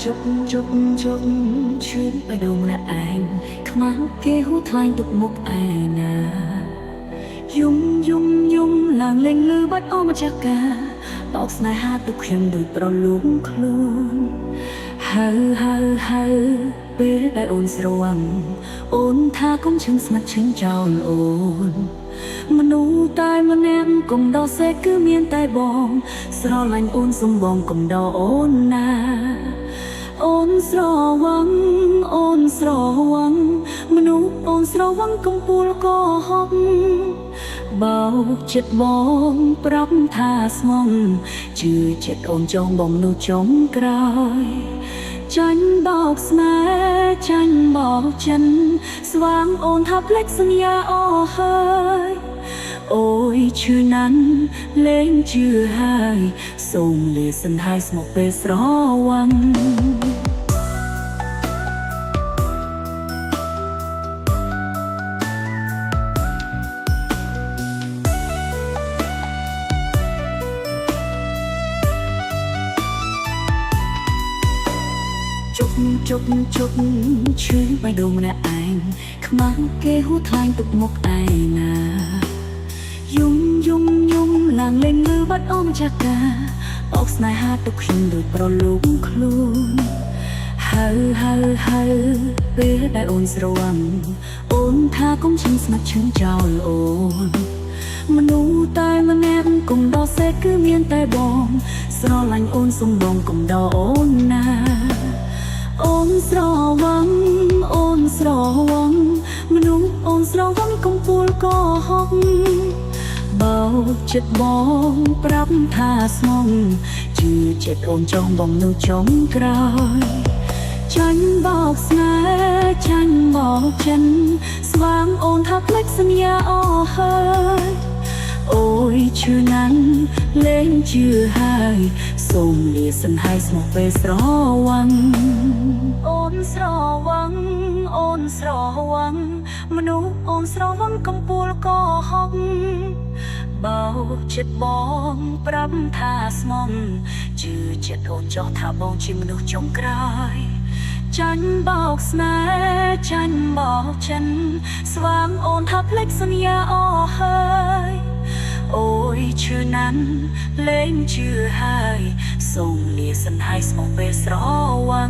ជប់ជប់ជប់ឈឺបេះដូងម្នាក់ឯងខ្មាស់គេហួថ្លែងទុកមុខឯណាយំយំយំឡើងលេងលឺបាត់អម្ចាស់ការបោកស្នេហាទុកខ្ញុំដូចប្រលូងខ្លួនហៅហៅហៅពេលដែលអូនស្រវឹងអូនថាកុំឈឹងស្ងាត់ឈឹងចោលអូនមនុស្សតែម្នាក់កុំដោះសេកគឺមានតែបងស្រឡាញ់អូនសំបងកុំដោអូនណា អូនស្រវឹងអូនស្រវឹងមនុស្សអូនស្រវឹងកំពូលកហកបោកចិត្តបងប្រាប់ថាស្មងជឿចិត្តអូនចងបងនោះចុងក្រោយចាញ់បោកស្នេហ៍ចាញ់បោកចិនស្វាងអូនថាភ្លេចសន្យាអស់ហើយ អូយឈឺណាស់លែងជឿហើយសូមលាសិនហើយស្មោះពេលស្រវឹង ជប់ជប់ជប់ឈឺបេះដូងម្នាក់ឯងខ្មាស់គេហួថ្លែងទុកមុខឯណាយំយំយំឡើងលេងលឺបាត់អម្ចាស់ការបោកស្នេហាទុកខ្ញុំដូចប្រលូងខ្លួនហៅហៅហៅពេលដែលអូនស្រវឹងអូនថាកុំឈឹងស្ងាត់ឈឹងចោលអូនមនុស្សតែម្នាក់កុំដោះសេកគឺមានតែបងស្រឡាញ់អូនសំបងកុំដោអូនណា អូនស្រវឹងអូនស្រវឹងមនុស្សអូនស្រវឹងកំពូលកហកបោកចិត្តបងប្រាប់ថាស្មងជឿចិត្តអូនចង់បងនោះចុងក្រោយចាញ់បោកស្នេហ៍ចាញ់បោកចិនស្វាងអូនថាភ្លេចសន្យាអស់ហើយអូយឈឺណាស់លែងជឿហើយសូមលាសិនហើយស្មោះពេលស្រវឹង អូនស្រវឹងអូនស្រវឹងមនុស្សអូនស្រវឹងកំពូលកហកបោកចិត្តបងប្រាប់ថាស្មងជឿចិត្តអូនចោះថាបងជាមនុស្សចុងក្រោយចាញ់បោកស្នេហ៍ចាញ់បោកចិនស្វាងអូនថាភ្លេចសន្យាអស់ហើយអូយឈឺណាស់លែងជឿហើយសូមលាសិនហើយស្មោះពេលស្រវឹង